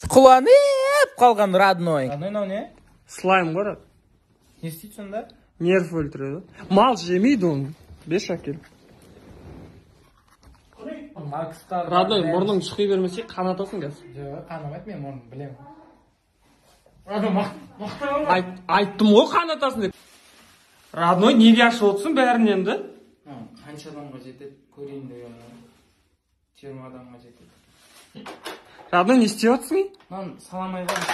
Құланып қалған родной. Родной, мынау не? Слайм ғой. Не істейді сонда? Нерв өлтіреді. Мал жемейді оны. Беш әкел. Макстар. Родной, мұрның шұқи бермесе қанатасың қазір. Жоқ, қанамайды мен мұрным, білемін. Айттым ғой қанатасың деп. Родной, неге ашып отырсың бәрін енді? Қанша адамға жетеді, көрейін деген. 20 адамға жетеді. Родной, не істеп отырсың? Мынаны саламай қалдым.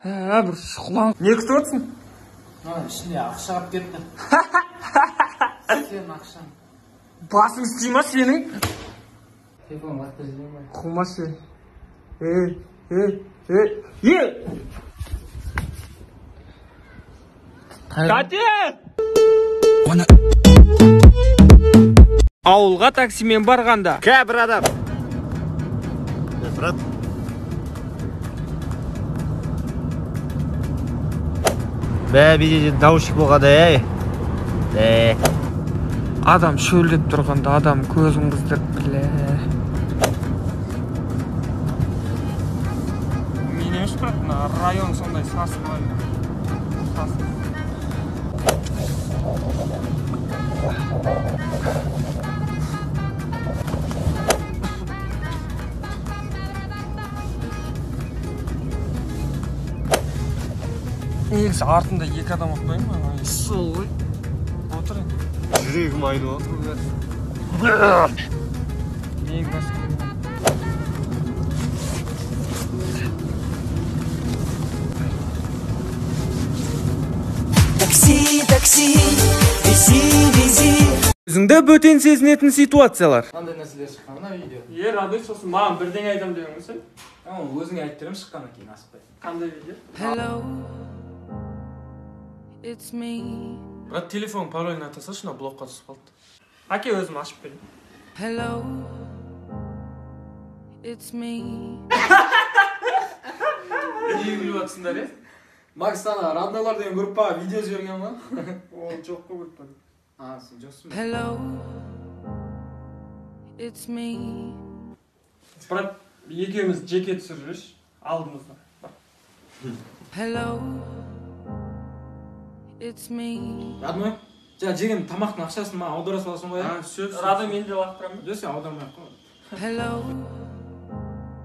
Бір шұқылан. Не күтіп отырсың? Мынаның ішінде ақша алып кетті. Сен ақшаң. Басың істей ма сенің? Телефон лақтырып жібермей ме? Қумашы. Кате! Ауылға таксимен барғанда. Кә, бір адам. Брат. Бә, бейден наушник болғанда, ей. Адам шөлдеп тұрғанда, адам көзін қыздырып, біле. Мен емес, брат, мына район сондай сасық ғой. Сасық. Негізі артында екі адам отпаймын ба? Сол ғой. Отыр енді. Жүрегім айнып отыр. Ең басқа. Такси, такси, вези, вези. Өзіңді бөтен сезінетін ситуациялар. Қандай нәрселер шыққан мына видео? Родной, сосын маған бірдеңе айтам деген ғой сен? Өзіңе айтып беремін шыққаннан кейін, асықпай. Қандай видео? Hello, it's me. Брат, телефон паролін айта салшы, мына блокқа түсіп қалды. Әке, өзім ашып берейін. Hello, it's me. Неге күліп жатсыңдар, е? Макс, ана роднойлар деген группаға видео жіберген ғой. Ол жоқ қой группада. А, сен жоқсың ба? Hello, it's me. Брат, екеуміз жеке түсіріп жіберші, алдымызда. Hello, it's me. Родной, жаңа жеген тамақтың ақшасын маған аудара саласың ғой, А, все, все. Родной, мен де лақтырамын ба? Жоқ, сен аудармай ақ қой. Hello.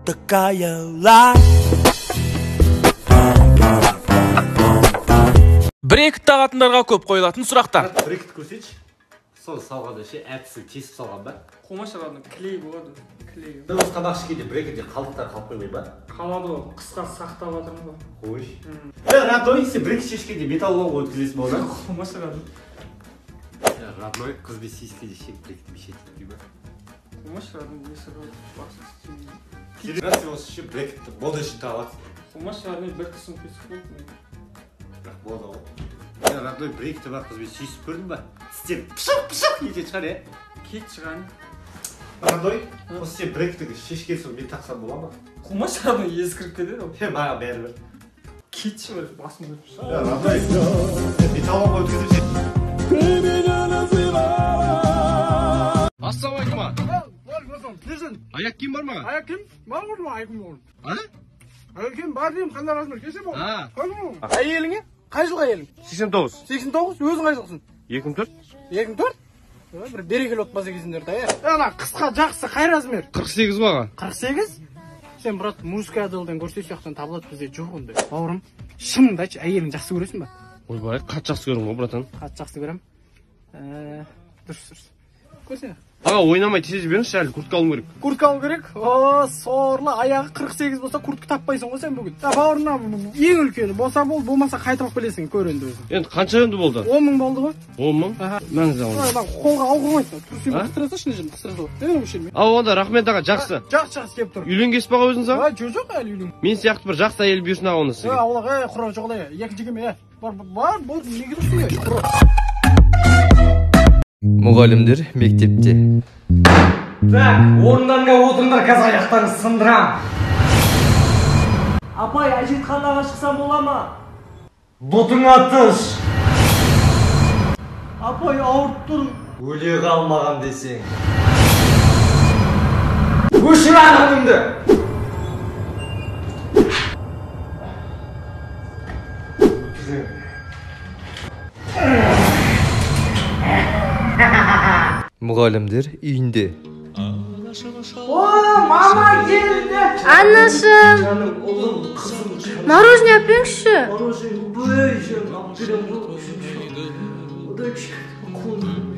Такая лайф. Брекет тағатындарға көп қойылатын сұрақтар. Брекет көрсетші. Соны салғанда ше, әпсін тесіп салған ба? Қумашы, родной, клей болады. Клей. Бір осы тамақ ішкенде брекетте қалдықтар қалып қоймай ба? Қалады ғой, қысқа сақтап жатырмын ғой. Қойш. Родной, сен брекет шешкенде металлоломға өткізесің ба оны? Қумашы, родной. Родной, қызбен сүйіскенде ше, брекетті мешет етпей ма? Қумашы, родной, не сұрап басын істемейді. Брат, сен осы ше брекетті мода үшін тағып жатрсың. Қумашы, родной, бір қысым қисық болды мен. Бірақ мода ғой. Родной, брекеті бар қызбен сүйісіп көрдің ба? Тістер пышық-пышық ете шығар, е? Кет шығайын. Родной, осы сен брекетіңді шешкен соң мен тақсам бола ма? Қумашы, родной, ескіріп кетеді ғой. Маған бәрібір. Кетші, бір басым өтіп шығар. Родной, металлоломға өткізіп сен. Ассалаумағалейкум. Аяқ киім бар ма? Аяқ киім бар ғой, аяқ киім бар. А? Аяқ киім бар деймін, қандай размер кисе болады. А. Әйеліңе? Қай жылғы әйелің? 89. 89, өзің қай жылғысың? 2004. 2004? Бір берекелі отбасы екенсіңдер да, е? Ана қысқа жақсы қай размер? 48 баға. 48? Сен, брат, мужская отделдан көрсе сияқтан табылады, бізде жоқ ондай. Бауырым, шыныңды айтшы, әйеліңді жақсы көресің ба? Ойбай, қатты жақсы көремін ғой, братан. Қатты жақсы көремін. Дұрыс, дұрыс. Көрсene. Аға, ойнамай тез жіберіңізші, әлі куртка алуым керек. Куртка алу керек? О, сорлы, аяғы 48 болса куртка таппайсың ғой сен бүгін. Бауырым, ең үлкені болса бол, болмаса қайтып алып келесің, көр енді өзің. Енді қанша енді болды? 10 мың болды ғой. 10 мың? Мәңіз алыңыз. Ой, қолға алуға болмайды. Тұрсың, қыстыра салшы, мына жерін қыстыра сал. Е, осы жерін. Ау, онда рахмет аға, жақсы. Жақсы, жақсы келіп тұр. Үйленгенсіз ба өзіңіз аға? Жоқ, жоқ, әлі үйлен. Мен сияқты бір жақсы әйел бұйырсын аға онда сізге. Аулақ, құра жоқ, екі жігім, Бар, бар, болды, неге тұрсың, құра. Мұғалімдер мектепте. Так, орындарыңа отырыңдар, қазір аяқтарыңды сындырам. Апай, әжетханаға шықсам бола ма? Бұтыңа тыш. Апай, ауырып тұр. Өле қалмаған десең. Өшір анаңды. Мұғалімдер үйінде. О, мама келді. Анашым. Жаным, ұлым, қызым. Мороженое алып беріңізші. Мороженое, бөй, жаным, алып беремін ғой. Одан.